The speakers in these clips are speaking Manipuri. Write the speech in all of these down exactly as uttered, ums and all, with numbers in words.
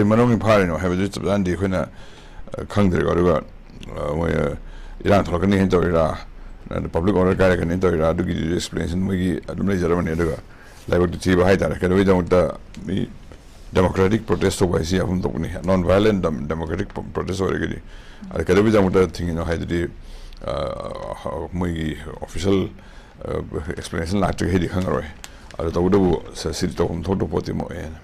ꯃꯔꯝꯒꯤ ꯐꯥꯔꯤꯅꯣ ꯍꯥꯏꯕꯗꯨ ꯆꯞ ꯆꯥꯅꯗꯤ ꯑꯩꯈꯣꯏꯅ ꯈꯪꯗ꯭ꯔꯦꯀꯣ꯫ ꯑꯗꯨꯒ ꯃꯣꯏ ꯏꯔꯥꯡ ꯊꯣꯛꯂꯛꯀꯅꯤ ꯍꯥꯏꯅ ꯇꯧꯔꯤꯔꯥ, ꯄꯕ꯭ꯂꯤꯛ ꯑꯣꯔꯗꯔ ꯀꯥꯏꯔꯛꯀꯅꯤ ꯇꯧꯔꯤꯔꯥ, ꯑꯗꯨꯒꯤꯗꯤ ꯑꯦꯛꯁꯄ꯭ꯂꯦꯅꯦꯁꯟ ꯃꯣꯏꯒꯤ ꯑꯗꯨꯝ ꯂꯩꯖꯔꯕꯅꯤ꯫ ꯑꯗꯨꯒ ꯂꯥꯏꯕꯛꯇꯤ ꯊꯤꯕ ꯍꯥꯏꯇꯥꯔꯦ꯫ ꯀꯩꯗꯧꯕꯒꯤꯗꯃꯛꯇ ꯃꯤ ꯗꯦꯃꯣꯀ꯭ꯔꯦꯇꯤꯛ ꯄ꯭ꯔꯣꯇꯦꯁ ꯇꯧꯕ ꯍꯥꯏꯁꯤ ꯌꯥꯐꯝ ꯊꯣꯛꯄꯅꯤ, ꯅꯣꯟ ꯚꯥꯏꯂꯦꯟ ꯗꯦꯃꯣꯀ꯭ꯔꯦꯇꯤꯛ ꯄ꯭ꯔꯣꯇꯦꯁ ꯑꯣꯏꯔꯒꯗꯤ꯫ ꯑꯗ ꯀꯩꯗꯧꯕꯒꯤꯗꯃꯛꯇ ꯊꯤꯡꯉꯤꯅꯣ ꯍꯥꯏꯗꯨꯗꯤ ꯃꯣꯏꯒꯤ ꯑꯣꯐꯤꯁꯤꯌꯦꯜ ꯑꯦꯛꯁꯄ꯭ꯂꯦꯅꯦꯁꯟ ꯂꯥꯛꯇ꯭ꯔꯤꯈꯩꯗꯤ ꯈꯪꯉꯔꯣꯏ꯫ ꯑꯗꯨ ꯇꯧꯕꯇꯕꯨ ꯁꯤꯗꯤ ꯇꯧꯐꯝ ꯊꯣꯛꯇꯕ ꯄꯣꯠꯇꯤ ꯑꯃ ꯑꯣꯏꯌꯦꯅ꯫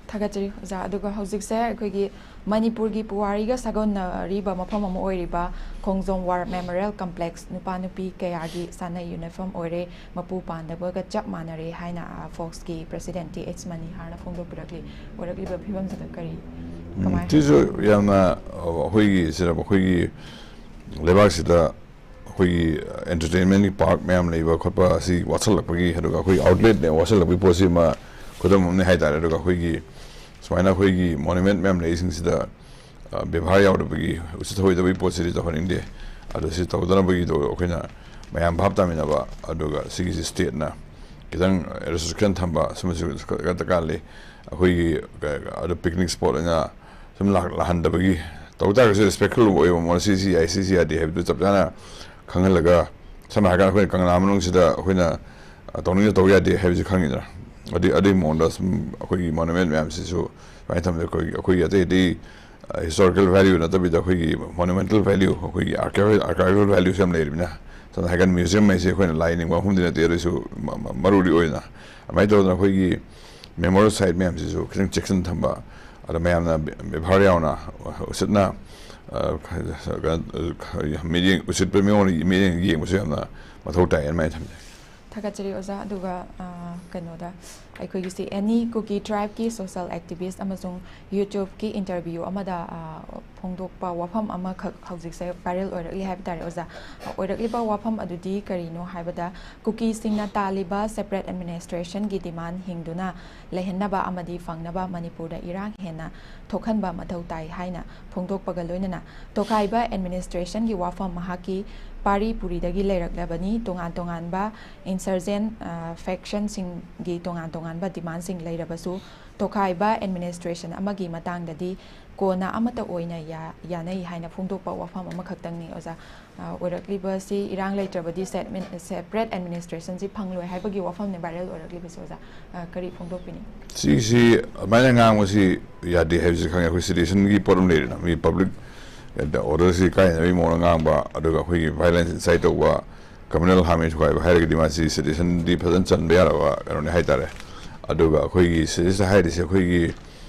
ꯊꯥꯒꯠꯆꯔꯤ ꯑꯣꯖꯥ꯫ ꯑꯗꯨꯒ ꯍꯧꯖꯤꯛꯁꯦ ꯑꯩꯈꯣꯏꯒꯤ ꯃꯅꯤꯄꯨꯔꯒꯤ ꯄꯨꯋꯥꯔꯤꯒ ꯁꯥꯒꯣꯟꯅꯔꯤꯕ ꯃꯐꯝ ꯑꯃ ꯑꯣꯏꯔꯤꯕ ꯈꯣꯡꯖꯣꯝ ꯋꯥꯔ ꯃꯦꯃꯣꯔꯤꯌꯦꯜ ꯀꯝꯄ꯭ꯂꯦꯛꯁ, ꯅꯨꯄꯥ ꯅꯨꯄꯤ ꯀꯌꯥꯒꯤ ꯁꯥꯟꯅ ꯌꯨꯅꯤꯐꯣꯔꯝ ꯑꯣꯏꯔꯦ, ꯃꯄꯨ ꯄꯥꯟꯗꯕꯒ ꯆꯞ ꯃꯥꯟꯅꯔꯦ ꯍꯥꯏꯅ ꯐꯣꯛꯁꯀꯤ ꯄ꯭ꯔꯦꯁꯤꯗꯦꯟ ꯇꯤ ꯑꯩꯆ ꯃꯅꯤꯍꯥꯔꯅ ꯐꯣꯡꯗꯣꯛꯄꯤꯔꯛꯂꯤ꯫ ꯑꯣꯏꯔꯛꯂꯤꯕ ꯐꯤꯕꯝꯁꯤꯗ ꯀꯔꯤ, ꯀꯃꯥꯏ? ꯁꯤꯁꯨ ꯌꯥꯝꯅ ꯑꯩꯈꯣꯏꯒꯤ ꯁꯤꯗ ꯑꯩꯈꯣꯏꯒꯤ ꯂꯩꯕꯥꯛꯁꯤꯗ ꯑꯩꯈꯣꯏꯒꯤ ꯑꯦꯟꯇꯔꯇꯦꯟꯃꯦꯟꯒꯤ ꯄꯥꯔꯛ ꯃꯌꯥꯝ ꯂꯩꯕ ꯈꯣꯠꯄ ꯑꯁꯤ ꯋꯥꯠꯁꯜꯂꯛꯄꯒꯤ, ꯑꯗꯨꯒ ꯑꯩꯈꯣꯏꯒꯤ ꯑꯥꯎꯠꯂꯦꯠꯅꯦ ꯋꯥꯠꯁꯜꯂꯛꯄꯒꯤ ꯄꯣꯠꯁꯤ ꯑꯃ ꯈꯨꯗꯝ ꯑꯃꯅꯤ ꯍꯥꯏꯇꯥꯔꯦ꯫ ꯑꯗꯨꯒ ꯑꯩꯈꯣꯏꯒꯤ ꯁꯨꯃꯥꯏꯅ ꯑꯩꯈꯣꯏꯒꯤ ꯃꯣꯅꯨꯃꯦꯟ ꯃꯌꯥꯝ ꯂꯩꯔꯤꯁꯤꯡꯁꯤꯗ ꯕꯦꯕꯥꯔ ꯌꯥꯎꯗꯕꯒꯤ, ꯎꯁꯤꯠ ꯊꯧꯑꯣꯏꯗꯕꯒꯤ ꯄꯣꯠꯁꯤꯗꯤ ꯇꯧꯍꯟꯅꯤꯡꯗꯦ꯫ ꯑꯗꯨ ꯁꯤ ꯇꯧꯗꯅꯕꯒꯤꯗꯣ ꯑꯩꯈꯣꯏꯅ ꯃꯌꯥꯝ ꯚꯥꯞ ꯇꯥꯃꯤꯟꯅꯕ, ꯑꯗꯨꯒ ꯁꯤꯒꯤꯁꯤ ꯁ꯭ꯇꯦꯠꯅ ꯈꯤꯇꯪ ꯔꯦꯁꯇ꯭ꯔꯤꯛꯁꯟ ꯊꯝꯕ, ꯁꯨꯝꯕꯁꯤ ꯗꯔꯀꯥꯔ ꯂꯩ꯫ ꯑꯩꯈꯣꯏꯒꯤ ꯑꯗꯨ ꯄꯤꯛꯅꯤꯛ ꯁ꯭ꯄꯣꯠ ꯑꯣꯏꯅ ꯁꯨꯝ ꯂꯥꯛꯍꯟꯗꯕꯒꯤ, ꯇꯧ ꯇꯥꯔꯒꯁꯨ ꯔꯦꯁꯄꯦꯛꯐꯨꯜ ꯑꯣꯏꯕ ꯃꯑꯣꯡ, ꯁꯤ ꯁꯤ ꯌꯥꯏ, ꯁꯤ ꯁꯤ ꯌꯥꯗꯦ ꯍꯥꯏꯕꯗꯨ ꯆꯞ ꯆꯥꯅ ꯈꯪꯍꯜꯂꯒ, ꯁꯝꯅ ꯍꯥꯏꯔꯀꯥꯟꯗ ꯑꯩꯈꯣꯏꯅ ꯀꯪꯂꯥ ꯃꯅꯨꯡꯁꯤꯗ ꯑꯩꯈꯣꯏꯅ ꯇꯧꯅꯤꯡꯗ ꯇꯧ ꯌꯥꯗꯦ ꯍꯥꯏꯕꯁꯤ ꯈꯪꯉꯤꯗꯅ꯫ ꯑꯗꯨꯏ ꯑꯗꯨꯒꯤ ꯃꯑꯣꯡꯗ ꯁꯨꯝ ꯑꯩꯈꯣꯏꯒꯤ ꯃꯣꯅꯨꯃꯦꯟ ꯃꯌꯥꯝꯁꯤꯁꯨ ꯁꯨꯃꯥꯏꯅ ꯊꯝꯕꯗ ꯑꯩꯈꯣꯏꯒꯤ ꯑꯩꯈꯣꯏꯒꯤ ꯑꯇꯩ ꯑꯇꯩ ꯍꯤꯁꯇꯣꯔꯤꯀꯦꯜ ꯚꯦꯂ꯭ꯌꯨ ꯅꯠꯇꯕꯤꯗ ꯑꯩꯈꯣꯏꯒꯤ ꯃꯣꯅꯨꯃꯦꯟꯇꯦꯜ ꯚꯦꯂ꯭ꯌꯨ, ꯑꯩꯈꯣꯏꯒꯤ ꯑꯥꯔꯀꯤꯑꯣꯂꯣꯖꯤꯀꯦꯜ ꯚꯦꯂ꯭ꯌꯨꯁꯨ ꯌꯥꯝ ꯂꯩꯔꯤꯕꯅꯤꯅ꯫ ꯁꯝꯅ ꯍꯥꯏꯔꯀꯥꯟꯗ ꯃ꯭ꯌꯨꯖꯤꯌꯝ ꯍꯥꯏꯁꯦ ꯑꯩꯈꯣꯏꯅ ꯂꯥꯏ ꯅꯤꯡꯕ ꯃꯐꯝꯗꯤ ꯅꯠꯇꯦ, ꯑꯗꯨꯏꯁꯨ ꯃꯔꯨꯗꯤ ꯑꯣꯏꯅ꯫ ꯑꯗꯨꯃꯥꯏꯅ ꯇꯧꯗꯅ ꯑꯩꯈꯣꯏꯒꯤ ꯃꯦꯃꯣꯔꯤꯌꯦꯜ ꯁꯥꯏꯠ ꯃꯌꯥꯝꯁꯤꯁꯨ ꯈꯤꯇꯪ ꯆꯦꯛꯁꯤꯟ ꯊꯝꯕ, ꯑꯗ ꯃꯌꯥꯝꯅ ꯕꯦꯕꯥꯔ ꯌꯥꯎꯅ ꯎꯁꯤꯠꯅ ꯃꯤꯠꯌꯦꯡ, ꯎꯁꯤꯠꯄ ꯃꯤꯑꯣꯡ ꯃꯤꯠꯌꯦꯡ ꯌꯦꯡꯕꯁꯨ ꯌꯥꯝꯅ ꯃꯊꯧ ꯇꯥꯏ ꯑꯗꯨꯃꯥꯏꯅ ꯊꯝꯖꯩ꯫ ꯊꯥꯒꯠꯆꯔꯤ ꯑꯣꯖꯥ꯫ ꯑꯗꯨꯒ ꯀꯩꯅꯣꯗ, ꯑꯩꯈꯣꯏꯒꯤ ꯁꯤ ꯑꯦꯅꯤ ꯀꯨꯀꯤ ꯇ꯭ꯔꯥꯏꯕꯀꯤ ꯁꯣꯁꯤꯌꯦꯜ ꯑꯦꯛꯇꯤꯚꯤꯁ꯭ꯠ ꯑꯃꯁꯨꯡ ꯌꯨꯇ꯭ꯌꯨꯕꯀꯤ ꯏꯟꯇꯔꯚ꯭ꯌꯨ ꯑꯃꯗ ꯐꯣꯡꯗꯣꯛꯄ ꯋꯥꯐꯝ ꯑꯃꯈꯛ ꯍꯧꯖꯤꯛꯁꯦ ꯚꯥꯏꯔꯦꯜ ꯑꯣꯏꯔꯛꯂꯤ ꯍꯥꯏꯕ ꯇꯥꯔꯦ ꯑꯣꯖꯥ꯫ ꯑꯣꯏꯔꯛꯂꯤꯕ ꯋꯥꯐꯝ ꯑꯗꯨꯗꯤ ꯀꯔꯤꯅꯣ ꯍꯥꯏꯕꯗ, ꯀꯨꯀꯤꯁꯤꯡꯅ ꯇꯥꯜꯂꯤꯕ ꯁꯦꯄꯔꯦꯠ ꯑꯦꯗꯃꯤꯅꯤꯁꯇ꯭ꯔꯦꯁꯟꯒꯤ ꯗꯤꯃꯥꯟ ꯍꯤꯡꯗꯨꯅ ꯂꯩꯍꯟꯅꯕ ꯑꯃꯗꯤ ꯐꯪꯅꯕ ꯃꯅꯤꯄꯨꯔꯗ ꯏꯔꯥꯡ ꯍꯦꯟꯅ ꯊꯣꯛꯍꯟꯕ ꯃꯊꯧ ꯇꯥꯏ ꯍꯥꯏꯅ ꯐꯣꯡꯗꯣꯛꯄꯒ ꯂꯣꯏꯅꯅ, ꯇꯣꯈꯥꯏꯕ ꯑꯦꯗꯃꯤꯅꯤꯁꯇ꯭ꯔꯦꯁꯟꯒꯤ ꯋꯥꯐꯝ ꯃꯍꯥꯛꯀꯤ ꯄꯥꯔꯤ ꯄꯨꯔꯤꯗꯒꯤ ꯂꯩꯔꯛꯂꯕꯅꯤ꯫ ꯇꯣꯉꯥꯟ ꯇꯣꯉꯥꯟꯕ ꯏꯟꯁꯔꯖꯦꯟ ꯐꯦꯛꯁꯟꯁꯤꯡꯒꯤ ꯇꯣꯉꯥꯟ ꯇꯣꯉꯥꯟ ꯇꯣꯉꯥꯟꯕ ꯗꯤꯃꯥꯟꯁꯤꯡ ꯂꯩꯔꯕꯁꯨ, ꯇꯣꯈꯥꯏꯕ ꯑꯦꯗꯃꯤꯅꯤꯁꯇ꯭ꯔꯦꯁꯟ ꯑꯃꯒꯤ ꯃꯇꯥꯡꯗꯗꯤ ꯀꯣꯟꯅ ꯑꯃꯠꯇ ꯑꯣꯏꯅ ꯌꯥ-, ꯌꯥꯅꯩ ꯍꯥꯏꯅ ꯐꯣꯡꯗꯣꯛꯄ ꯋꯥꯐꯝ ꯑꯃꯈꯛꯇꯪꯅꯤ, ꯑꯣꯖꯥ꯫ ꯑ, ꯑꯣꯏꯔꯛꯂꯤꯕꯁꯤ ꯏꯔꯥꯡ ꯂꯩꯇ꯭ꯔꯕꯗꯤ ꯁꯦꯠꯃꯤꯟ-, ꯁꯦꯄꯔꯦꯠ ꯑꯦꯗꯃꯤꯅꯤꯁꯇ꯭ꯔꯦꯁꯟꯁꯤ ꯐꯪꯂꯣꯏ ꯍꯥꯏꯕꯒꯤ ꯋꯥꯐꯝꯅꯤ ꯚꯥꯏꯔꯦꯜ ꯑꯣꯏꯔꯛꯂꯤꯕꯁꯤ, ꯑꯣꯖꯥ꯫ ꯑ, ꯀꯔꯤ ꯐꯣꯡꯗꯣꯛꯄꯤꯅꯤ? ꯁꯤꯁꯤ ꯑꯗꯨꯃꯥꯏꯅ ꯉꯥꯡꯕꯁꯤ ꯌꯥꯗꯦ ꯍꯥꯏꯕꯁꯤ ꯈꯪꯉꯦ꯫ ꯑꯩꯈꯣꯏ ꯁꯤꯇꯤꯖꯟꯒꯤ ꯄꯣꯠ ꯑꯃ ꯂꯩꯔꯦꯅ, ꯃꯤ ꯄꯕ꯭ꯂꯤꯛ ꯑꯣꯔꯗꯔꯁꯤ ꯀꯥꯏꯅꯕꯒꯤ ꯃꯑꯣꯡꯗ ꯉꯥꯡꯕ, ꯑꯗꯨꯒ ꯑꯩꯈꯣꯏꯒꯤ ꯚꯥꯏꯑꯣꯂꯦꯟꯁ ꯏꯟꯁꯥꯏꯠ ꯇꯧꯕ, ꯀꯝꯃ꯭ꯌꯨꯅꯦꯜ ꯍꯥꯔꯃꯅꯤ ꯊꯨꯒꯥꯏꯕ ꯍꯥꯏꯔꯒꯗꯤ ꯃꯥꯁꯤ ꯁꯤꯇꯤꯖꯟꯗꯤ ꯐꯖꯅ ꯆꯟꯕ ꯌꯥꯔꯕ ꯀꯩꯅꯣꯅꯤ ꯍꯥꯏꯇꯥꯔꯦ꯫ ꯑꯗꯨꯒ ꯑꯩꯈꯣꯏꯒꯤ ꯁꯤꯗꯩꯁꯤꯗ ꯍꯥꯏꯔꯤꯁꯦ ꯑꯩꯈꯣꯏꯒꯤ,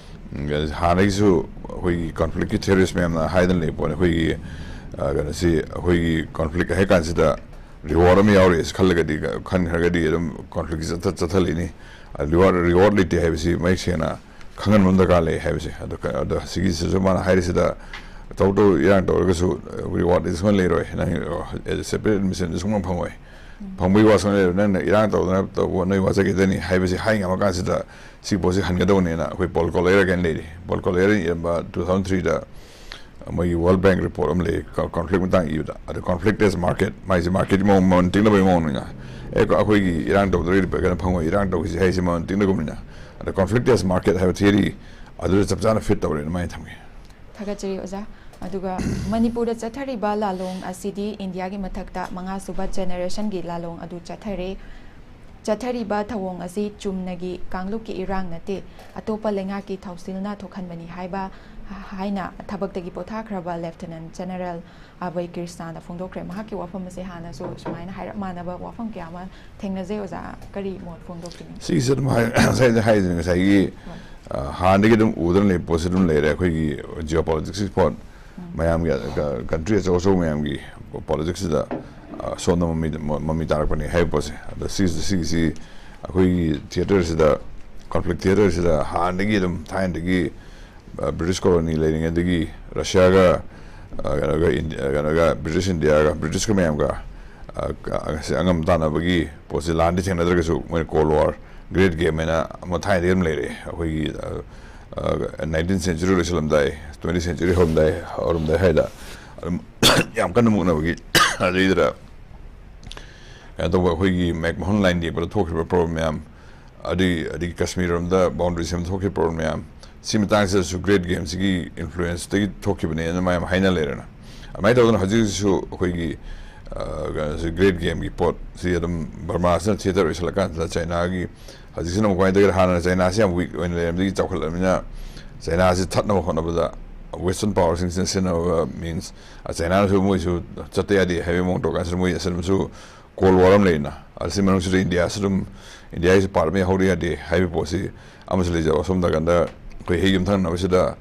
ꯎꯝ, ꯍꯥꯟꯅꯒꯤꯁꯨ ꯑꯩꯈꯣꯏꯒꯤ ꯀꯟꯐ꯭ꯂꯤꯛꯀꯤ ꯊꯤꯑꯣꯔꯤꯁ ꯃꯌꯥꯝꯅ ꯍꯥꯏꯗꯅ ꯂꯩꯕ ꯄꯣꯠꯅꯤ꯫ ꯑꯩꯈꯣꯏꯒꯤ, ꯑ, ꯀꯩꯅꯣꯁꯤ ꯑꯩꯈꯣꯏꯒꯤ ꯀꯟꯐ꯭ꯂꯤꯛ ꯍꯥꯏ ꯀꯥꯟꯁꯤꯗ ꯔꯤꯋꯥꯔꯗ ꯑꯃ ꯌꯥꯎꯔꯦ ꯈꯜꯂꯒꯗꯤ, ꯈꯟꯈ꯭ꯔꯒꯗꯤ ꯑꯗꯨꯝ ꯀꯟꯐ꯭ꯂꯤꯛꯁꯤ ꯆꯠꯊ-, ꯆꯠꯊꯍꯜꯂꯤꯅꯤ꯫ ꯔꯤꯋꯥꯔꯗ, ꯔꯤꯋꯥꯔꯗ ꯂꯩꯇꯦ ꯍꯥꯏꯕꯁꯤ ꯃꯌꯦꯛ ꯁꯦꯡꯅ ꯈꯪꯍꯟꯕ ꯑꯃ ꯗꯔꯀꯥꯔ ꯂꯩ ꯍꯥꯏꯕꯁꯦ꯫ ꯑꯗꯣ ꯀ-, ꯑꯗꯣ ꯁꯤꯒꯤꯁꯤꯁꯨ ꯃꯥꯅ ꯍꯥꯏꯔꯤꯁꯤꯗ, ꯇꯧ ꯇꯧ ꯏꯔꯥꯡ ꯇꯧꯔꯒꯁꯨ ꯔꯤꯋꯥꯔꯗ ꯁꯨꯡꯍꯟ ꯂꯩꯔꯣꯏ, ꯅꯪ ꯁꯦꯄꯔꯦꯠ ꯑꯦꯗꯃꯤꯁꯟꯁꯨ ꯁꯨꯡꯐꯪ ꯐꯪꯉꯣꯏ, ꯐꯪꯕꯒꯤ ꯋꯥ ꯁꯨꯡꯍꯟ ꯂꯩꯔꯣꯏ, ꯅꯪꯅ ꯏꯔꯥꯡ ꯇꯧꯗꯅ ꯇꯧꯕ ꯅꯣꯏ ꯋꯥꯆꯠꯈꯤꯗꯅꯤ ꯍꯥꯏꯕꯁꯤ ꯍꯥꯏ ꯉꯝꯃ ꯀꯥꯟꯁꯤꯗ ꯁꯤ ꯄꯣꯠꯁꯤ ꯍꯟꯒꯗꯧꯅꯦꯅ ꯑꯩꯈꯣꯏ ꯄꯣꯜ ꯀꯣꯂꯦꯔꯥ ꯀꯥꯏꯅ ꯂꯩꯔꯤ꯫ ꯄꯣꯜ ꯀꯣꯂꯦꯔꯥ ꯏꯔꯝꯕ two thousand three ꯗ ꯃꯣꯏꯒꯤ ꯋꯥꯔꯜ ꯕꯦꯡꯛ ꯔꯤꯄꯣꯔꯠ ꯑꯃ ꯂꯩ, ꯀ-, ꯀꯟꯐ꯭ꯂꯤꯛ ꯃꯇꯥꯡ ꯏꯕꯗ꯫ ꯑꯗ ꯀꯟꯐ꯭ꯂꯤꯛ ꯑꯦꯁ ꯃꯥꯔꯀꯦꯠ, ꯃꯥꯏꯁꯦ ꯃꯥꯔꯀꯦꯠꯀꯤ ꯃꯑꯣꯡ, ꯃꯃꯜ ꯇꯤꯡꯅꯕꯒꯤ ꯃꯑꯣꯡꯅꯤꯅ, ꯑꯦ, ꯑꯩꯈꯣꯏꯒꯤ ꯏꯔꯥꯡ ꯇꯧꯗ꯭ꯔꯒꯗꯤ ꯀꯩꯅꯣ ꯐꯪꯉꯣꯏ, ꯏꯔꯥꯡ ꯇꯧꯈꯤꯁꯤ ꯍꯥꯏꯁꯦ ꯃꯃꯜ ꯇꯤꯡꯅꯒꯨꯝꯅꯤꯅ꯫ ꯑꯗ ꯀꯟꯐ꯭ꯂꯤꯛ ꯑꯦꯁ ꯃꯥꯔꯀꯦꯠ ꯍꯥꯏꯕ ꯊꯤꯑꯣꯔꯤ ꯑꯗꯨꯗ ꯆꯞ ꯆꯥꯅ ꯐꯤꯠ ꯇꯧꯔꯦꯅ ꯑꯗꯨꯃꯥꯏꯅ ꯊꯝꯒꯦ꯫ ꯊꯥꯒꯠꯆꯔꯤ ꯑꯣꯖꯥ꯫ ꯑꯗꯨꯒ ꯃꯅꯤꯄꯨꯔꯗ ꯆꯠꯊꯔꯤꯕ ꯂꯥꯂꯣꯡ ꯑꯁꯤꯗꯤ ꯏꯟꯗꯤꯌꯥꯒꯤ ꯃꯊꯛꯇ ꯃꯉꯥꯁꯨꯕ ꯖꯦꯅꯦꯔꯦꯁꯟꯒꯤ ꯂꯥꯂꯣꯡ ꯑꯗꯨ ꯆꯠꯊꯔꯦ꯫ ꯆꯠꯊꯔꯤꯕ ꯊꯧꯑꯣꯡ ꯑꯁꯤ ꯆꯨꯝꯅꯒꯤ ꯀꯥꯡꯂꯨꯞꯀꯤ ꯏꯔꯥꯡ ꯅꯠꯇꯦ, ꯑꯇꯣꯞꯄ ꯂꯩꯉꯥꯛꯀꯤ ꯊꯧꯁꯤꯜꯅ ꯊꯣꯛꯍꯟꯕꯅꯤ ꯍꯥꯏꯕ, ꯍꯥꯏꯅ ꯊꯕꯛꯇꯒꯤ ꯄꯣꯊꯥꯈ꯭ꯔꯕ ꯂꯦꯐꯇꯤꯅꯦꯟꯠ ꯖꯦꯅꯦꯔꯦꯜ ꯑꯚꯩ ꯀ꯭ꯔꯤꯁꯅꯥꯅ ꯐꯣꯡꯗꯣꯛꯈ꯭ꯔꯦ꯫ ꯃꯍꯥꯛꯀꯤ ꯋꯥꯐꯝ ꯑꯁꯦ ꯍꯥꯟꯅꯁꯨ ꯁꯨꯃꯥꯏꯅ ꯍꯥꯏꯔꯞ ꯃꯥꯟꯅꯕ ꯋꯥꯐꯝ ꯀꯌꯥ ꯑꯃ ꯊꯦꯡꯅꯖꯩ ꯑꯣꯖꯥ, ꯀꯔꯤ ꯃꯣꯠ ꯐꯣꯡꯗꯣꯛꯄꯤꯅꯤꯡ? ꯁꯤꯒꯤꯁꯦ ꯑꯗꯨꯝ ꯍꯥꯏ-, ꯉꯁꯥꯏꯗ ꯍꯥꯏꯗꯨꯅꯤ, ꯉꯁꯥꯏꯒꯤ, ꯍꯣꯏ꯫ ꯑ, ꯍꯥꯟꯅꯗꯒꯤ ꯑꯗꯨꯝ ꯎꯗꯨꯅ ꯂꯩꯕ ꯄꯣꯠꯁꯤ ꯑꯗꯨꯝ ꯂꯩꯔꯦ꯫ ꯑꯩꯈꯣꯏꯒꯤ ꯖꯤꯑꯣ ꯄꯣꯂꯤꯇꯤꯛꯁꯀꯤ ꯄꯣꯠ, ꯎꯝ꯫ ꯃꯌꯥꯝꯒꯤ, ꯑ, ꯀ-, ꯀꯟꯇ꯭ꯔꯤ ꯑꯆꯧ ꯑꯆꯧꯕ ꯃꯌꯥꯝꯒꯤ ꯄꯣꯂꯤꯇꯤꯛꯁꯁꯤꯗ, ꯑ, ꯁꯣꯝꯗ ꯃꯃꯤ, ꯃ-, ꯃꯃꯤ ꯇꯥꯔꯛꯄꯅꯤ ꯍꯥꯏꯕ ꯄꯣꯠꯁꯦ꯫ ꯑꯗꯣ ꯁꯤꯒꯤꯁꯤ, ꯁꯤꯒꯤꯁꯤ ꯑꯩꯈꯣꯏꯒꯤ ꯊꯤꯌꯦꯇꯔꯁꯤꯗ, ꯀꯟꯐ꯭ꯂꯤꯛ ꯊꯤꯌꯦꯇꯔꯁꯤꯗ ꯍꯥꯟꯅꯗꯒꯤ ꯑꯗꯨꯝ ꯊꯥꯏꯅꯗꯒꯤ ꯑ, ꯕ꯭ꯔꯤꯇꯤꯁ ꯀꯣꯂꯣꯅꯤ ꯂꯩꯔꯤꯉꯩꯗꯒꯤ ꯔꯁꯤꯌꯥꯒ, ꯑ, ꯀꯩꯅꯣꯒ, ꯏꯟꯗꯤ-, ꯑ, ꯀꯩꯅꯣꯒ, ꯕ꯭ꯔꯤꯇꯤꯁ ꯏꯟꯗꯤꯌꯥꯒ, ꯕ꯭ꯔꯤꯇꯤꯁꯀ ꯃꯌꯥꯝꯒ, ꯑ, ꯀ-, ꯑ, ꯁꯤ ꯑꯉꯝ ꯇꯥꯟꯅꯕꯒꯤ ꯄꯣꯠꯁꯤ ꯂꯥꯟꯗꯤ ꯊꯦꯡꯅꯗ꯭ꯔꯒꯁꯨ ꯃꯣꯏꯅ ꯀꯣꯜ ꯋꯥꯔ, ꯒ꯭ꯔꯦꯠ ꯒꯦꯝ ꯍꯥꯏꯅ ꯑꯃ ꯊꯥꯏꯅꯗꯒꯤ ꯑꯗꯨꯝ ꯂꯩꯔꯛꯑꯦ꯫ ꯑꯩꯈꯣꯏꯒꯤ, ꯑ, ꯑ, nineteenth century ꯂꯣꯏꯁꯤꯜꯂꯝꯗꯥꯏ, twentieth century ꯍꯧꯔꯝꯗꯥꯏ, ꯍꯧꯔꯝꯗꯥꯏ ꯍꯥꯏꯗ ꯑꯗꯨꯝ ꯌꯥꯝ ꯀꯟꯅ ꯃꯨꯛꯅꯕꯒꯤ ꯑꯗꯩꯗꯨꯗ ꯀꯩꯅꯣ ꯇꯧꯕ, ꯑꯩꯈꯣꯏꯒꯤ ꯃꯦꯛꯃꯣꯍꯟ ꯂꯥꯏꯟ ꯌꯦꯛꯄꯗ ꯊꯣꯛꯈꯤꯕ ꯄ꯭ꯔꯣꯕ꯭ꯂꯦꯝ ꯃꯌꯥꯝ, ꯑꯗꯒꯤ ꯑꯗꯒꯤ ꯀꯁꯃꯤꯔ ꯔꯣꯝꯗ ꯕꯥꯎꯟꯗꯔꯤ ꯁꯦꯝꯗꯣꯛꯈꯤꯕ ꯄ꯭ꯔꯣꯕ꯭ꯂꯦꯝ ꯃꯌꯥꯝ, ꯁꯤ ꯃꯇꯥꯡꯁꯤꯗꯁꯨ ꯒ꯭ꯔꯦꯠ ꯒꯦꯝꯁꯤꯒꯤ ꯏꯟꯐ꯭ꯂꯨꯌꯦꯟꯁꯇꯒꯤ ꯊꯣꯛꯈꯤꯕꯅꯦꯅ ꯃꯌꯥꯝ ꯍꯥꯏꯅ ꯂꯩꯔꯦꯅ꯫ ꯑꯗꯨꯃꯥꯏꯅ ꯇꯧꯗꯅ ꯍꯧꯖꯤꯛ ꯍꯧꯖꯤꯛꯁꯨ ꯑꯩꯈꯣꯏꯒꯤ ꯒ꯭ꯔꯦꯠ ꯒꯦꯝꯒꯤ ꯄꯣꯠꯁꯤ ꯑꯗꯨꯝ ꯕꯔꯃꯥꯁꯤꯅ ꯊꯤꯌꯦꯇꯔ ꯑꯣꯏꯁꯜꯂꯀꯥꯟꯁꯤꯗ ꯆꯩꯅꯥꯒꯤ ꯍꯧꯖꯤꯛꯁꯤꯅ ꯑꯃꯨꯛ ꯀꯃꯥꯏꯅ ꯇꯧꯒꯦ? ꯍꯥꯟꯅ ꯆꯩꯅꯥꯁꯤ ꯌꯥꯝ ꯋꯤꯛ ꯑꯣꯏꯅ ꯂꯩꯔꯝꯕꯗꯒꯤ ꯆꯥꯎꯈꯠꯂꯕꯅꯤꯅ ꯆꯩꯅꯥꯁꯤ ꯊꯠꯅꯕ ꯍꯣꯠꯅꯕꯗ ꯋꯦꯁꯇꯔꯟ ꯄꯥꯋꯔꯁꯤꯡꯁꯤꯅ ꯁꯤꯖꯤꯟꯅꯕ ꯃꯤꯟꯁ ꯆꯩꯅꯥꯅꯁꯨ ꯃꯣꯏꯁꯨ ꯆꯠꯇ ꯌꯥꯗꯦ ꯍꯥꯏꯕꯒꯤ ꯃꯑꯣꯡ ꯇꯧꯔꯀꯥꯟꯁꯤꯗ ꯃꯣꯏ ꯑꯁꯤꯅꯁꯨ ꯀꯣꯜ ꯋꯥꯔ ꯑꯃ ꯂꯩꯅ, ꯑꯁꯤ ꯃꯅꯨꯡꯁꯤꯗ ꯏꯟꯗꯤꯌꯥꯁꯨ ꯑꯗꯨꯝ, ꯏꯟꯗꯤꯌꯥꯒꯤꯁꯨ ꯄꯥꯔꯠ ꯑꯃ ꯌꯥꯎꯍꯧꯗ ꯌꯥꯗꯦ ꯍꯥꯏꯕ ꯄꯣꯠꯁꯤ ꯑꯃꯁꯨ ꯂꯩꯖꯕ꯫ ꯑꯁꯣꯝ ꯅꯥꯀꯟꯗ ꯑꯩꯈꯣꯏ ꯍꯦꯛ ꯌꯨꯝꯊꯪꯅꯕꯁꯤꯗ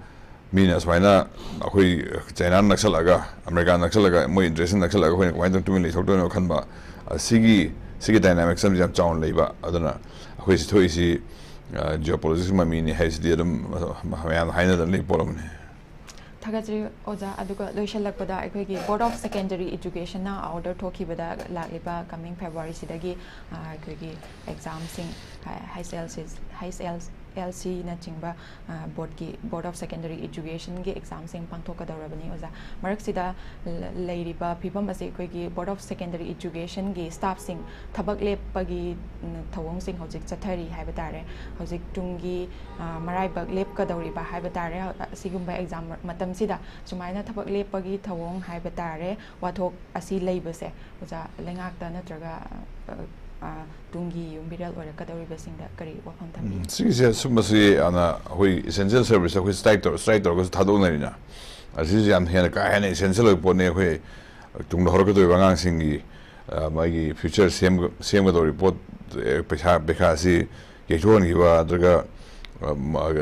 ꯃꯤꯅ ꯁꯨꯃꯥꯏꯅ ꯑꯩꯈꯣꯏ ꯆꯩꯅꯥꯅ ꯅꯛꯁꯜꯂꯛꯑꯒ, ꯑꯃꯦꯔꯤꯀꯥꯅ ꯅꯛꯁꯜꯂꯒ, ꯃꯣꯏ ꯏꯟꯇꯔꯦꯁꯅ ꯅꯛꯁꯜꯂꯛꯑꯒ ꯑꯩꯈꯣꯏꯅ ꯀꯃꯥꯏꯅ ꯇꯧꯅ ꯇꯨꯃꯤꯟ ꯂꯩꯊꯣꯛꯇꯣꯏꯅꯣ ꯈꯟꯕ, ꯑꯁꯤꯒꯤ, ꯁꯤꯒꯤ ꯗꯥꯏꯅꯥꯃꯤꯛꯁ ꯑꯃꯁꯤ ꯌꯥꯝ ꯆꯥꯎꯅ ꯂꯩꯕ꯫ ꯑꯗꯨꯅ ꯑꯩꯈꯣꯏ ꯁꯤ ꯊꯣꯛꯏꯁꯤ ꯖꯤꯑꯣ ꯄꯣꯂꯤꯇꯤꯛꯁꯀꯤ ꯃꯃꯤꯅꯤ ꯍꯥꯏꯁꯤꯗꯤ ꯑꯗꯨꯝ ꯃꯌꯥꯝꯅ ꯍꯥꯏꯅꯗꯅ ꯂꯩꯕ ꯄꯣꯠ ꯑꯃꯅꯤ꯫ ꯊꯥꯒꯠꯆꯔꯤ ꯑꯣꯖꯥ꯫ ꯑꯗꯨꯒ ꯂꯣꯏꯁꯤꯜꯂꯛꯄꯗ ꯑꯩꯈꯣꯏꯒꯤ Board of Secondary Educationꯅ order ꯊꯣꯛꯈꯤꯕꯗ ꯂꯥꯛꯂꯤꯕ coming Februaryꯁꯤꯗꯒꯤ ꯑꯩꯈꯣꯏꯒꯤ examꯁꯤꯡ, H L C, H L L ꯁꯤꯅꯆꯤꯡꯕ ꯕꯣꯔꯗꯀꯤ, Board of Secondary Educationꯒꯤ examꯁꯤꯡ ꯄꯥꯡꯊꯣꯛꯀꯗꯧꯔꯕꯅꯤ ꯑꯣꯖꯥ꯫ ꯃꯔꯛꯁꯤꯗ ꯂꯩꯔꯤꯕ ꯐꯤꯕꯝ ꯑꯁꯤ ꯑꯩꯈꯣꯏꯒꯤ Board of Secondary Educationꯒꯤ staffꯁꯤꯡ ꯊꯕꯛ ꯂꯦꯞꯄꯒꯤ ꯊꯧꯑꯣꯡꯁꯤꯡ ꯍꯧꯖꯤꯛ ꯆꯠꯊꯔꯤ ꯍꯥꯏꯕ ꯇꯥꯔꯦ꯫ ꯍꯧꯖꯤꯛ ꯇꯨꯡꯒꯤ ꯃꯔꯥꯏꯕꯛ ꯂꯦꯞꯀꯗꯧꯔꯤꯕ ꯍꯥꯏꯕ ꯇꯥꯔꯦ꯫ ꯑꯁꯤꯒꯨꯝꯕ exam ꯃꯇꯝꯁꯤꯗ ꯁꯨꯃꯥꯏꯅ ꯊꯕꯛ ꯂꯦꯞꯄꯒꯤ ꯊꯧꯑꯣꯡ ꯍꯥꯏꯕ ꯇꯥꯔꯦ, ꯋꯥꯊꯣꯛ ꯑꯁꯤ ꯂꯩꯕꯁꯦ ꯑꯣꯖꯥ, ꯂꯩꯉꯥꯛꯇ ꯅꯠꯇ꯭ꯔꯒ ꯇꯨꯡꯒꯤ ꯌꯨꯝꯕꯤꯔꯦꯜ ꯑꯣꯏꯔꯛꯀꯗꯧꯔꯤꯕꯁꯤꯡꯗ ꯀꯔꯤ ꯋꯥꯐꯝ ꯊꯝꯕꯤꯒꯦ? ꯁꯤꯒꯤꯁꯦ, ꯁꯨꯝꯕꯁꯤ ꯌꯥꯝꯅ ꯑꯩꯈꯣꯏ essential service, ꯑꯩꯈꯣꯏ strike ꯇꯧꯔ, strike ꯇꯧꯔꯒꯁꯨ ꯊꯥꯗꯣꯛꯅꯔꯤꯅ, ꯑꯁꯤꯁꯨ ꯌꯥꯝ ꯍꯦꯟꯅ ꯀꯥ ꯍꯦꯟꯅ essential ꯑꯣꯏꯕ ꯄꯣꯠꯅꯤ꯫ ꯑꯩꯈꯣꯏ ꯇꯨꯡꯗ ꯍꯧꯔꯛꯀꯗꯧꯔꯤꯕ ꯑꯉꯥꯡꯁꯤꯡꯒꯤ ꯃꯥꯒꯤ future ꯁꯦꯝꯒꯗꯧꯔꯤꯕ ꯄꯣꯠ, ꯄꯩꯁꯥ, ꯄꯩꯈꯥ ꯑꯁꯤ ꯌꯩꯊꯣꯛꯍꯟꯈꯤꯕ ꯅꯠꯇ꯭ꯔꯒ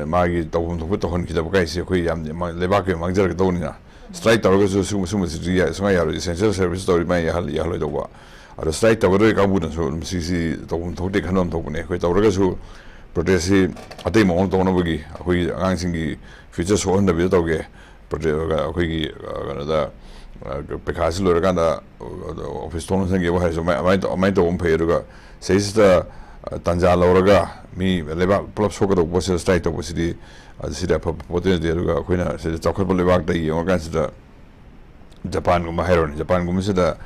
ꯃꯥꯒꯤ ꯇꯧꯐꯝ ꯊꯣꯛꯄ ꯇꯧꯍꯟꯈꯤꯗꯕ ꯀꯥꯏꯁꯦ ꯑꯩꯈꯣꯏ ꯌꯥꯝ ꯂꯩꯕꯥꯛꯀꯤ ꯑꯣꯏꯅ ꯃꯥꯡꯖꯔꯛꯀꯗꯧꯕꯅꯤꯅ, strike ꯇꯧꯔꯒꯁꯨ ꯁꯨꯝꯕ, ꯁꯨꯝꯕꯁꯤꯗꯤ ꯁꯨꯡꯌꯥ ꯌꯥꯔꯣꯏ꯫ Essential service ꯇꯧꯔꯤ ꯃꯌꯥꯝ ꯌꯥꯍꯜ-, ꯌꯥꯍꯜꯂꯣꯏꯗꯧꯕ꯫ ꯑꯗꯣ strike ꯇꯧꯒꯗꯧꯔꯤ ꯀꯥꯡꯕꯨꯅꯁꯨ ꯑꯗꯨꯝ ꯁꯤꯁꯤ ꯇꯧꯐꯝ ꯊꯣꯛꯇꯦ ꯈꯟꯐꯝ ꯊꯣꯛꯄꯅꯦ꯫ ꯑꯩꯈꯣꯏ ꯇꯧꯔꯒꯁꯨ protestꯁꯤ ꯑꯇꯩ ꯃꯑꯣꯡ ꯇꯧꯅꯕꯒꯤ, ꯑꯩꯈꯣꯏꯒꯤ ꯑꯉꯥꯡꯁꯤꯡꯒꯤ future ꯁꯣꯛꯍꯟꯗꯕꯤꯗ ꯇꯧꯒꯦ꯫ ꯑꯩꯈꯣꯏꯒꯤ ꯀꯩꯅꯣꯗ ꯄꯩꯈꯥꯁꯤ ꯂꯣꯏꯔꯀꯥꯟꯗ office ꯊꯣꯡ ꯂꯣꯟꯁꯤꯟꯒꯦꯕꯨ ꯍꯥꯏꯔꯁꯨ ꯑꯗꯨꯃꯥꯏꯅ ꯇꯧꯕ ꯑꯃ ꯐꯩ꯫ ꯑꯗꯨꯒ ꯁꯤꯗꯩꯁꯤꯗ ꯇꯥꯟꯖꯥ ꯂꯧꯔꯒ ꯃꯤ ꯂꯩꯕꯥꯛ ꯄꯨꯂꯞ ꯁꯣꯛꯀꯗꯧꯕ ꯄꯣꯠꯁꯤꯗ strike ꯇꯧꯕꯁꯤꯗꯤ, ꯁꯤꯗꯤ ꯑꯐꯕ ꯄꯣꯠꯇꯤ ꯅꯠꯇꯦ꯫ ꯑꯗꯨꯒ ꯑꯩꯈꯣꯏꯅ ꯁꯤꯗ ꯆꯥꯎꯈꯠꯄ ꯂꯩꯕꯥꯛꯇ ꯌꯦꯡꯉꯀꯥꯟꯁꯤꯗ ꯖꯄꯥꯟꯒꯨꯝꯕ ꯍꯥꯏꯔꯣꯅꯦ, ꯖꯄꯥꯟꯒꯨꯝꯕꯁꯤꯗ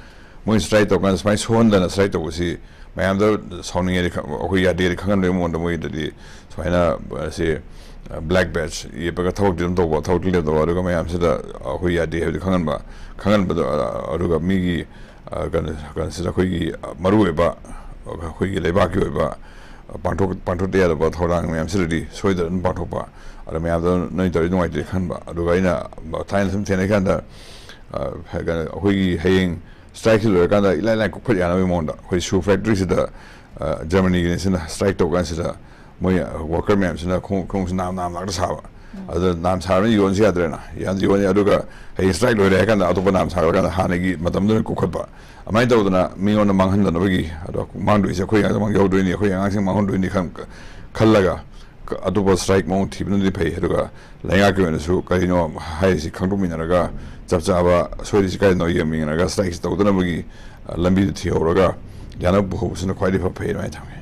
ꯃꯣꯏ ꯁ꯭ꯇ꯭ꯔꯥꯏꯛ ꯇꯧꯀꯥꯟꯗ ꯁꯨꯃꯥꯏꯅ ꯁꯣꯛꯍꯟꯗꯅ ꯁ꯭ꯇ꯭ꯔꯥꯏꯛ ꯇꯧꯕꯁꯤ ꯃꯌꯥꯝꯗ ꯁꯥꯎꯅꯤꯡꯉꯦꯗꯤ ꯈ-, ꯑꯩꯈꯣꯏ ꯌꯥꯗꯦꯗꯤ ꯈꯪꯍꯟꯕꯒꯤ ꯃꯑꯣꯡꯗ ꯃꯣꯏꯗꯗꯤ ꯁꯨꯃꯥꯏꯅ, ꯑ, ꯁꯤ, ꯑ, ꯕ꯭ꯂꯦꯛ ꯕꯦꯖ ꯌꯦꯞꯄꯒ ꯊꯕꯛꯇꯤ ꯑꯗꯨꯝ ꯇꯧꯕ, ꯊꯕꯛꯇꯤ ꯂꯦꯞꯇꯕ, ꯑꯗꯨꯒ ꯃꯌꯥꯝꯁꯤꯗ ꯑꯩꯈꯣꯏ ꯌꯥꯗꯦ ꯍꯥꯏꯕꯗꯤ ꯈꯪꯍꯟꯕ, ꯈꯪꯍꯟꯕꯗꯣ, ꯑ, ꯑꯗꯨꯒ ꯃꯤꯒꯤ, ꯑ, ꯀꯩꯅꯣ, ꯀꯩꯅꯣꯁꯤꯗ ꯑꯩꯈꯣꯏꯒꯤ, ꯑ, ꯃꯔꯨꯑꯣꯏꯕ, ꯑꯩꯈꯣꯏꯒꯤ ꯂꯩꯕꯥꯛꯀꯤ ꯑꯣꯏꯕ, ꯑ, ꯄꯥꯡꯊꯣꯛ-, ꯄꯥꯡꯊꯣꯛꯇ ꯌꯥꯗꯕ ꯊꯧꯔꯥꯡ ꯃꯌꯥꯝꯁꯤꯗꯗꯤ ꯁꯣꯏꯗꯅ ꯑꯗꯨꯝ ꯄꯥꯡꯊꯣꯛꯄ, ꯑꯗ ꯃꯌꯥꯝꯗ ꯅꯣꯏ ꯇꯧꯔꯤ ꯅꯨꯡꯉꯥꯏꯇꯦ ꯈꯟꯕ꯫ ꯑꯗꯨꯒ ꯑꯩꯅ ꯊꯥꯏꯅ ꯁꯨꯝ ꯊꯦꯡꯅꯩ ꯀꯥꯟꯗ, ꯑ, ꯀꯩꯅꯣ, ꯑꯩꯈꯣꯏꯒꯤ ꯍꯌꯦꯡ ꯁ꯭ꯇ꯭ꯔꯥꯏꯛꯁꯤ ꯂꯣꯏꯔꯀꯥꯟꯗ ꯏꯂꯥꯏ ꯂꯥꯏ ꯀꯣꯛꯐꯠ ꯌꯥꯅꯕꯒꯤ ꯃꯑꯣꯡꯗ ꯑꯩꯈꯣꯏ ꯁꯨ ꯐꯦꯛꯇꯔꯤꯁꯤꯗ, ꯑ, ꯖꯔꯃꯅꯤꯒꯤꯅꯤꯁꯤꯅ ꯁ꯭ꯇ꯭ꯔꯥꯏꯛ ꯇꯧ ꯀꯥꯟꯁꯤꯗ ꯃꯣꯏ, ꯑ, ꯋꯥꯀꯔ ꯃꯌꯥꯝꯁꯤꯅ ꯈꯣꯡ-, ꯈꯣꯡꯎꯞꯁꯤ ꯅꯥꯝ ꯅꯥꯝ ꯉꯥꯛꯇ ꯁꯥꯕ꯫ ꯑꯗꯨꯗ ꯅꯥꯝ ꯁꯥꯔꯕꯅꯤꯅ ꯌꯣꯟꯁꯤ ꯌꯥꯗ꯭ꯔꯦꯅ, ꯌꯥꯝ ꯌꯣꯟꯅꯤ꯫ ꯑꯗꯨꯒ ꯍꯌꯦꯡ ꯁ꯭ꯇ꯭ꯔꯥꯏꯛ ꯂꯣꯏꯔꯦ ꯍꯥꯏ ꯀꯥꯟꯗ ꯑꯇꯣꯞꯄ ꯅꯥꯝ ꯁꯥꯈ꯭ꯔꯀꯥꯟꯗ ꯍꯥꯟꯅꯒꯤ ꯃꯇꯝꯗꯨꯅ ꯀꯣꯛꯈꯠꯄ꯫ ꯑꯗꯨꯃꯥꯏꯅ ꯇꯧꯗꯅ ꯃꯤꯉꯣꯟꯗ ꯃꯥꯡꯍꯟꯗꯅꯕꯒꯤ, ꯑꯗꯣ ꯃꯥꯡꯗꯣꯏꯁꯦ ꯑꯩꯈꯣꯏ ꯑꯉꯥꯡꯁꯤꯡ ꯃꯥꯡꯍꯧꯗꯣꯏꯅꯤ, ꯑꯩꯈꯣꯏ ꯑꯉꯥꯡꯁꯤꯡ ꯃꯥꯡꯍꯟꯗꯣꯏꯅꯤ ꯈꯟ-, ꯈꯜꯂꯒ ꯑꯇꯣꯞꯄ ꯁ꯭ꯇ꯭ꯔꯥꯏꯛ ꯃꯑꯣꯡ ꯊꯤꯕꯅꯗꯤ ꯐꯩ꯫ ꯑꯗꯨꯒ ꯂꯩꯉꯥꯛꯀꯤ ꯑꯣꯏꯅꯁꯨ ꯀꯔꯤꯅꯣ ꯍꯥꯏꯔꯤꯁꯤ ꯈꯪꯗꯣꯛꯃꯤꯟꯅꯔꯒ ꯆꯞ ꯆꯥꯕ ꯁꯣꯏꯔꯤꯁꯤ ꯀꯥꯏꯗꯅꯣ ꯌꯦꯡꯃꯤꯟꯅꯔꯒ ꯁ꯭ꯇ꯭ꯔꯥꯏꯛꯁꯤ ꯇꯧꯗꯅꯕꯒꯤ, ꯑ, ꯂꯝꯕꯤꯗꯨ ꯊꯤꯍꯧꯔꯒ ꯌꯥꯅꯕ ꯄꯨꯍꯧꯕꯁꯤꯅ ꯈ꯭ꯋꯥꯏꯗꯒꯤ ꯐ-, ꯐꯩ ꯑꯗꯨꯃꯥꯏꯅ ꯊꯝꯃꯦ꯫